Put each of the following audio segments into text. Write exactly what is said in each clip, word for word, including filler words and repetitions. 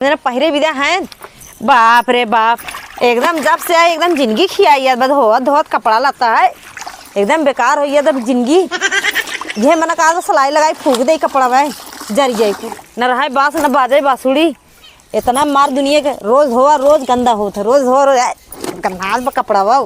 मेरा पहिरे बिदा हैं, बाप रे बाप, एकदम जब से आई एकदम जिंदगी खियाई है, बस धोवत धोवत कपड़ा लत्ता है, एकदम बेकार होई है एकदम जिंदगी। ये मना कहा तो सिलाई लगाई फूंक दे कपड़ा भाई, जर जाए कुल, न रहाय बांस न बाजे बांसुरी। इतना मार दुनिया के, रोज धोवा रोज गंदा होत है, रोज धोवा रोज, ए, गंदा बा कपड़ा बा।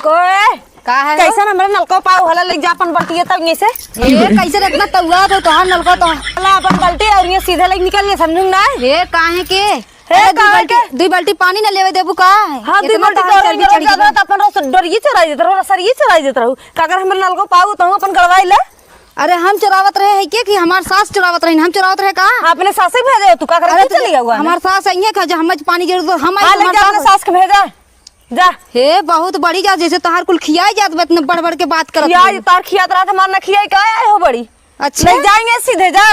कोई का है हो? कैसन हमरे नलको पाऊ हला, ले जा अपन बल्टिया तब यहीं से। ए, कैसे इतना तउआ तो तोहार नलको तो। ला अपन बल्टी और ये सीधे लेके निकल गए, समझू ना? ए, काहे के? ए, अरे, दुई काहे बाल्टी, के? दुई बाल्टी पानी न लेवे देबू का? हाँ, दुई इतना बाल्टी तोहार पानी चर्बी चढ़ गई बा। तो अपन रोज डोरिये चोराई देत रहू, सरिये चोराई देत रहू। का अगर हमरे नलको पाऊ तो हम अपन गड़वाई ले? अरे, हम चोरावत रहे है के कि हमार सास चोरावत रही? हम चोरावत रहे का? अपने सासे भेजे हो, तू का करे अरे, तू तो चली गई हुआ है? हमार सास आई है का, जो हमें पानी जरूरत हो, हम आई हाँ, तो ले हमार जा अपने सास सास के भेजा। जा। हे, बहुत बड़ी जा, जैसे तोहार कुल खियाई जात बा, इतने बढ़ बढ़ के बात करत खियाई, हई। तोहार खियात रहत, हमार ना खियाई, का आए हो बड़ी? अच्छा। ले जाएंगे सीधे, जा।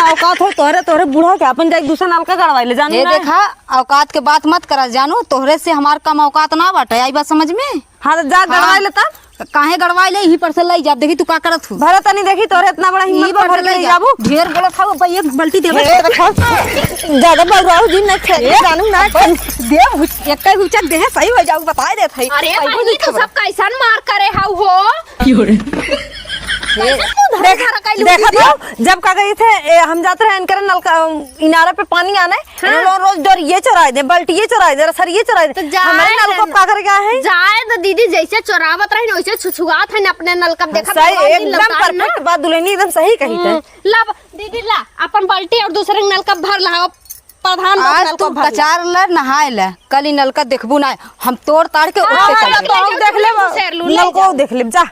औकात हो तोहरे, तोहरे बूढ़ा के, अपन जाए दूसरा नलका गड़वाई ले, जानू हे ना। देखा, औकात के बात मत करा, जानू, तोहरे से हमार कम औकात ना बाटे, आई बात समझ में? हाँ, तो जा, हाँ। गड़वाई ले तब। काहे गड़वाई ले, यहीं पर से लाई जा, देखी तू का करत हूँ। भरा तनी देखी, तोहरे इतना बड़ा हिम्मत यहीं बा, पर भर से के लाई ले जा। जाबू। ढेर बोलत हूँ, अब ये बल्टी देवे। हे, देखो, ज्यादा बउराऊ जी, नहीं फेंक, ए, जानू ना। अब दे, हुच-, एक कई हुचक दे, सही हो जाऊ, बताए देत है। अरे सही बहिनी, तू सब कैसन मार करे हऊ हो? की हो रे? कैसन मुंह धरे देख, धरा कैलू देखा दीदी? तो, जब का गई थे, ए, हम जात रहे इनकर नलका, इनारा पे पानी आने, हाँ। इन्होंने रोज डोरिये चोराए दे, बल्टिये चोराए दे, सरिये चोराए दे। तो जाए हमारे नलको ना। का करे गया है? जाए तो दीदी, जैसे चोरावत रही ना, वैसे छुछुआत है ना अपने नलका में। देखा सही, भगवान जी एकदम लौटाए ना। Perfect बात दुल्हनी एकदम सही कही थे। हम्म, लब दीदी ला, अपन बल्टी और दूसरे नलका भर ला, प्रधान बाबू आज नलका तू भर ला। कचार ला, नहाए ला, कल ही नलका देखबू ना, हम तोड़ ताड़ के हाँ, उठे हाँ, चल तो देब। हम देख लेब, शेरलू, ले नलको जाओ। देख लेब, जा,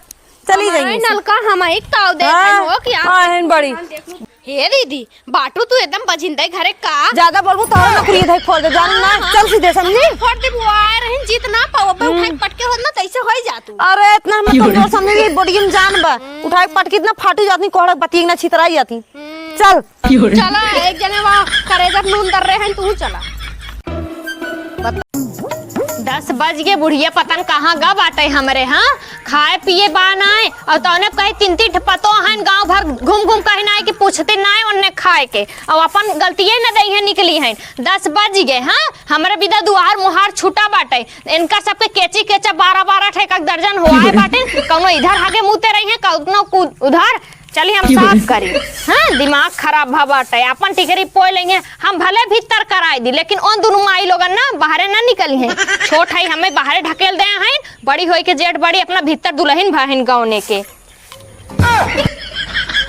चली हमारे जाएंगे से। नलका हम एक ताव देख हाँ, हो कि आप हाँ, हैं बड़ी। हे दीदी, बाटू तू एकदम बजिंदे घरे का? ज्यादा बोलबू तो और नौकरी इधर खोल दे, जान ना, हाँ, हाँ। चल सीधे समझी। फोड़ दे बुआ रही, जीत ना पाओ, बे उठाई हम्म। पटके होत ना, तैसे होई जा तू। अरे इतना हम कमजोर समझी, बॉडी में जान बा। हम्म। उठाई पटकी इतना फाटी जाती, कोहड़ा बतिये ना छितराई जाती। हम्म। चल। चला, एक जने वहाँ करेजा नून दर रहे हैं, तू चला। दस बज गए, बुढ़िया पता न कहाँ गा बाटे हमरे, हाँ? खाए पिए बा नाय, और तौने कहे तीन तीन ठे पतो हन, गाँव भर घूम घूम कहे नाय कि पूछते नाय उनने खाए के, और अपन गलतिये न दई है निकली हैं। दस बज गए, हाँ? हमरे बिदा दुआर मुहार छूटा बाटे, इनका सबके केची केचा बारह बारह ठे एक एक दर्जन हुआ है बाटे, कौनो इधर हागे मुते रही है, कौनो कु-, उधर। चली हम साफ करी। हाँ, दिमाग खराब भा बाटे, अपन टिकरी पोए लेंगे, हम भले भीतर कराए दी, लेकिन उन दुनू माई लोगन ना बाहरे ना निकली हैं। छोट है, हमें बाहरे ढकेल दे हैं, बड़ी होई के जेठ बड़ी अपना भीतर दुल्हन भाहिन गौने के।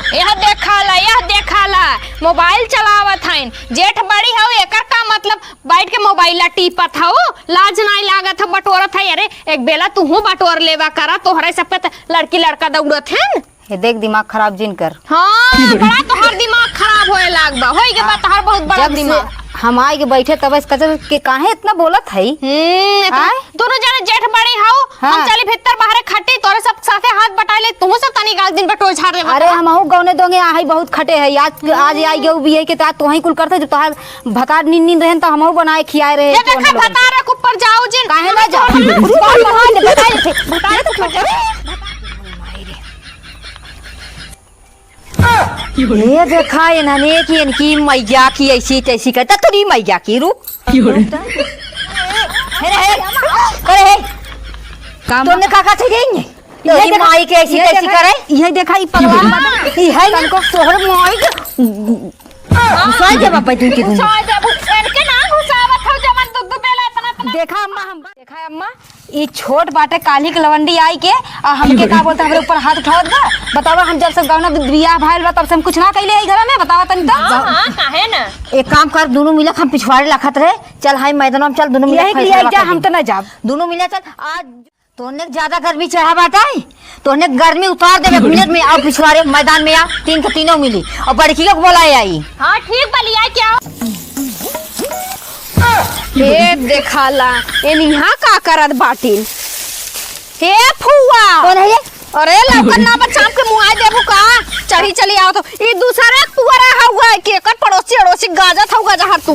यह देखा ला, यह देखा ला, मोबाइल चलावत हैं, जेठ बड़ी हौ, एकर का मतलब बैठ के मोबाइल ला टीपत हौ, लाज नाई लागत हौ, बटोरत है। अरे एक बेला तुहू बटोर लेवा करा, तोहरे सबके त लड़की लड़का दौड़त हैं। ये देख, दिमाग खराब जिन कर। हाँ, बड़ा तोहार दिमाग खराब होए लाग बा। होई के बा तोहार बहुत बड़ा जब से दिमाग। हम आए के बैठे तब इस कचर के काहे इतना बोलत है? हम्म, इतना आय? दोनों जने जेठ बड़ी हौ, हम हाँ। चली भीतर बाहरे खटी, तोरे सब साथे हाथ बटाए ले, तुहू सब तनी गाल दिन बटोर झाड़ दे अरे बता। हमहू गौने दोंगे आहई बहुत खटे है। आज, आज आई गऊ बिये के तात तोहई कुल करते, जब तोहार भतार नींद नींद रहन तो हमहू बनाए खियाए रहे ये तो देखा हम लोग। भतार के ऊपर जाओ जिन। काहे ना जाओ? ऊपर बहार ले बताए थे। बताए तो खटे। ये देखा इन्हने कि इनकी मैया की ऐसी तैसी करता, तू नहीं मैया की, रुक। हे, हे, अरे, हे। काम तूने का, का थे देंगे? ये तेरी देखा, माई के ऐसी ये तैसी देखा, करे? ये देखा, ये पगला। हाँ। ये है ना? तनको तोहर माई के घुसाई देबा बैठन के दूध। घुसाई देबू। इनके ना घुसावत हो, जवन दूध बेला इतना, इतना। देखा अम्मा, हम देखा अम्मा, ई छोट बाटे, काल्हि के लवंडी आई के, आ हमके का बोलता, हमरे ऊपर हाथ उठावत बा। बतावा, हम जब से गौना बियाह भइल बा, तब से हम कुछ ना कइले हई घर में, बतावा तनी तो। हाँ, हाँ, काहे ना? एक काम कर, दुनू मिलक हम पिछवाड़े लाखत रहे, चल हाई मैदान में चल, दुनू मिलक यही के लिए फैसला आई जा, कर हम दे। तो ना जाब। दुनू मिला चल, आज तोहने के ज्यादा गर्मी चढ़ा बाटे, तोहने गर्मी उतार देबे एक मिनट में, आओ पिछवाड़े मैदान में आओ, तीन के तीनों मिली, और बड़कियों को बोलाए आई। हाँ, ठीक बा, लिया क्या? ए, देखाला, एन इहाँ का करत बाटिन? हे फुआ! कौन है ये? अरे, लौकत ना बा, चाप के मुआई देबू का? चढ़ी चली आओ तो। ई दूसरा पुअरा हउआ, के एकर पड़ोसी अड़ोसी गाजत हउआ जहाँ तू।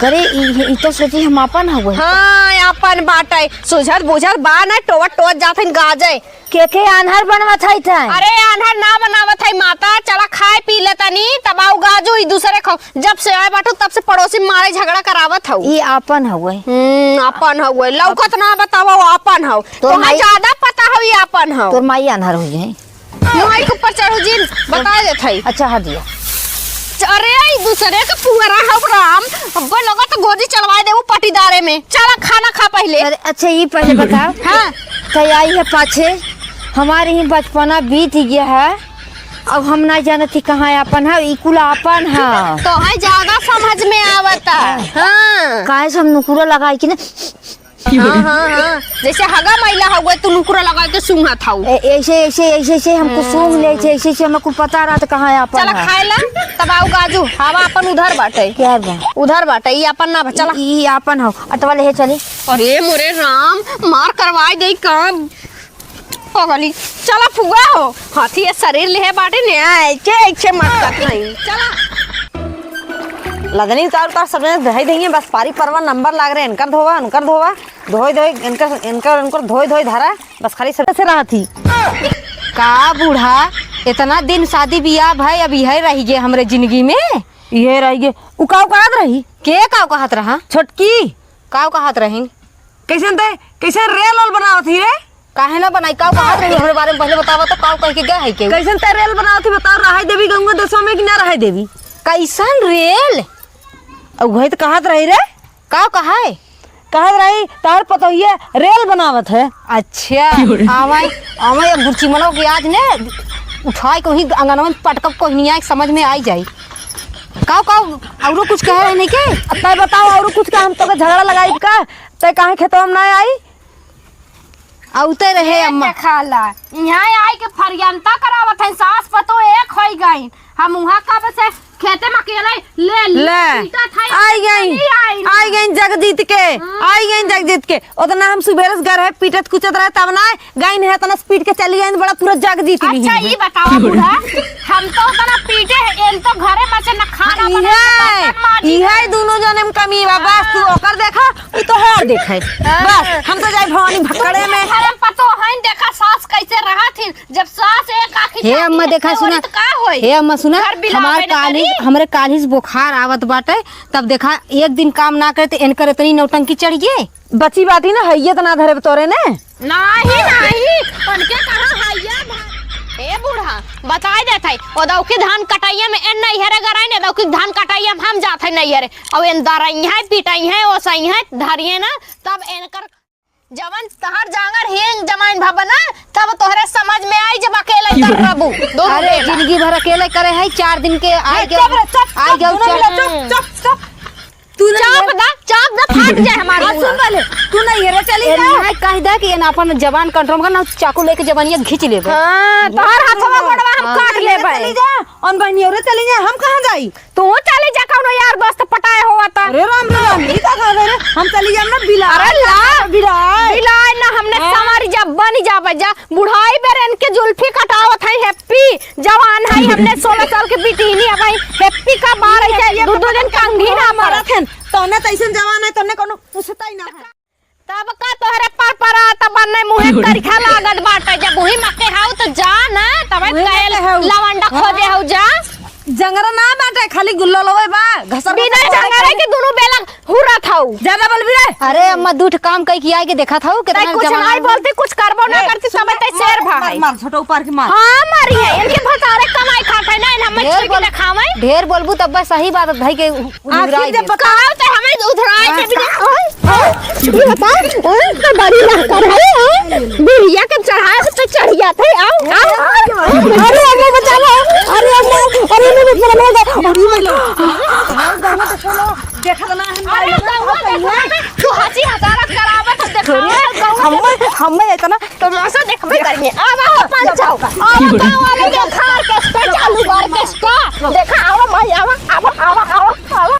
करे, ई, ई तो सोची हम आपन हउवे। हाँ, आपन बाटे। सुझत बुझत बा न, टोवत टोवत जात हइन गाजे। के के आन्हर बनवत हई तैं? अरे, आन्हर ना बनावत हई माता, चला खाए पी ले तनी, तब आउ गाजू, ई दूसरे खाओ। जब से आए बाटू, तब से पड़ोसी मारे झगड़ा करावत हऊ। ई आपन हउवे। हम्म, आपन हउवे। लौकत ना बतावा, आपन हऊ। तोर तोहार माई, ज्यादा पता हऊ, ई आपन हऊ। तोर माई आन्हर होइ जाए। माई के ऊपर चढ़ू जिन, बता देत हई। अच्छा, हट दिया। अरे, ई दूसरे के पुअरा हऊ राम, अब्बे लगत गोजी चलवाए देबू पटीदारे में। चला खाना खा पहिले। अरे, अच्छा, ई पहिले बताओ। हाँ। तैं आई है पाछे, हमारे ही बचपना बीत गया है, अब हम ना जानत ही कहाँ आपन है, ई कुल आपन है। तोहैं ज्यादा समझ में आवता। हाँ। काहे से हम नुकुरा लगाई कि ना? हाँ, हाँ, हाँ। जैसे हगा मैला हउवे, तू नुकुरा लगाई के सूंघत हऊ। ए-, ऐसे, ऐसे, ऐसे, ऐसे हमको सूंघ ले, ऐसे, ऐसे, ऐसे हमको पता रहत कहाँ आपन है। चला खाए ला, तब आउ गाजू, हवा आपन उधर बाटे। क्या बा? उधर बाटे, ई आपन ना बा, चला। ई, ई आपन हो, अटवा ले चली। अरे मोरे राम, मार करवाई देई काम। पगली, चला फुआ हो, हाथी ये शरीर लिहे बाटे ने, ऐसे, ऐसे मत कर नहीं। चला। लदनी उतार उतार सब जने धई दइहें, बस पारी परवा नंबर लाग रहे, इनकर धोवा, उनकर धोवा, धोई धोई, इनकर, इनकर, इनकर धोई धोई धरा, बस खाली सब से रहत ही। का बूढ़ा, इतना दिन शादी बियाह भय, अब इहे रहि गे हमरे जिंदगी में? इहे रहि गे। उ काउ कहत रही? के काउ कहत रहा? छोटकी। काउ कहत रही? कैसन ते, कैसन रेल ओल बनावत ही रे? काहे ना बनाई? काउ कहत रही हमरे बारे में? पहिले बतावा तो, काउ कह के गए है केहू? कैसन ते रेल बनावत ही बताओ, रहाई देवी गंगो देशवा में कि ना रहाई देवी? कैसन रेल? अब वही तो कहत रही रे। काउ कहा है? कहत रही तार पतोहिया रेल बनावत है। अच्छा, आवाई, आवाई अब गुरची मनो के आज ने उठाई को ही अंगनवा में पटकब को नहीं आए, समझ में आई जाई। काउ, काउ, औरो कुछ कहे रहे नहीं के? अब तै बताओ, औरो कुछ का हम तो के झगड़ा लगाई का? तै काहे खेतवा में ना आई? आउते रहे ए अम्मा। देखाला, इहाँ आई के फरियंता करावत है, सास पतो एक होई गई। हम उहाँ कब से खेते में अकेले ले, ले, ले। पीटत है, आई गई, चली आई। आई गई जग जीत के, हाँ। आई गई जग जीत के। उतना हम सुबेरे से घर है, पीटत कुचत रहे, तब ना गई नहीं, इतना से पीट के चली गई, बड़ा पूरा जग जीत ली। अच्छा, ई बताओ बूढ़ा, हम तो उतना पीटे हैं, इन तो घरे में से न खाना हाँ, बने, न इहे, बर्तन माजी। इहे दोनों जने में कमी बा, बस तू ओकर देखा, उ तोहार देखे। हाँ। बस, हम तो जाए भवानी भक्कड़े में। घरे में पतो है, देखा सास कैसे रहत ही, जब सास एक आँखी हे अम्मा, देखा, सुना। तो का होई? हे अम्मा, सुना, घर बिलावे हमार न काली, करी। हमरे काली से बुखार आवत बाटे, तब देखा, एक दिन काम ना करे तो इनकर इतनी नौटंकी चढ़ गए। बची बाटी ना, हइये तो ना धरे तोरे ने। नाही, नाही, उनके कहाँ हइये भा-, ए बूढ़ा, बताई देत है, ओ दौकी धान कटाइया में एन नैहरे गराई ने, दौकी धान कटाइया में हम जात है नैहरे, और एन दरइहे, पिटइहे, ओसइहे, धरिए ना, तब इनकर जवन तहर जांगर हींग जमाइन भा बना, तब तोहरे समझ में आई जब अकेले ही तर रहबू। दोनों अरे, बेला। जिंदगी भर अकेले करे है, चार दिन के आए ए, गए, चुप रह, चुप, आए चुप, गए, दोनों चार मिला, चुप, चुप, चुप। तू ना चाप ये दा, चाप दा, फाट जाए हमार हाँ, मुंह। सुन पहले, तू ना ये रे, चली ए, जा। नहीं, कह दे कि एन अपन जबान control कर, ना चाकू लेके जबानिया घींच लेबे। हाँ, तोहर हाथवा गोड़वा हम हाँ। काट लेबे। चली जा, अन बहनी, अरे चली जा, हम कहाँ जाई? तू चली जा, कौनो यार दोस्त पटाए होवा त। अरे राम रे राम, ई का कहत है रे? हम चली जाम ना बिलाय। अरे ला। बिलाय। बिलाय ना, हमने हाँ। संवारी जा, बन जाबे जा। बुढ़ाई बेर इनके जुल्फी कटावत है, हैप्पी। जवान है, हमने सोलह साल के बिटिनी है भाई। हैप्पी का बार है, ये दू दू दिन कंघी ना मरत है। तौने तैसन जवान है, तौने कौनो पूछता ही ना है। तब का तोहरे पर परा, तब बन्ने मुँहे करिखा लागत बाटे। जब वही मक्के हाउ तो जा ना, तबे वही कहे मक्के हाउ। लवंडा खोजे हाँ। हाउ जा। जंगरा ना बाटे, खाली गुल्लो लोवे बा, घसर बिना घसर जंगरे करे। के दुनू बेला हुरत हाउ। ज्यादा बोलबी रे। अरे अम्मा, दूठ काम कई किया के देखा था, कितना तै कुछ जमाना नहीं हो। बोलती, कुछ करबो ना ए, करती, सुन तबे ना, तै शेर मार, भा मार, है। मार, छोटा ऊपर के मार। हाँ, मारी है, इनके भतारे कमाई खात है ना, इन हमें ढेर छुई के बोल-, देखावे। ढेर बोलबू तब बस सही बात है, भाई के उ-, आखिर उधराई जब दे। बता- कहाँ से हमें उधराई के बिना, ओए, ओए, ये बता, ओए, तो बड़ी लहकर है, ओए, बुढ़िया के चढ़ाए से तो चढ़ जाते, आओ, आओ, आओ। अरे, अरे, बचा लो, अरे, अरे, अरे, अरे, अरे, अरे, अरे, देखा तो ना है, अरे, गौवा देखा ना, तू हंसी हजारा करावत, देखा, अरे, गौवा हमें, हमें इतना तमाशा देखबे करिए। आवा हो पंच हो। आवा गाँव वाले के घर के special orchestra। देखा, आवा भाई, आवा, आवा, आवा, आवा, आवा।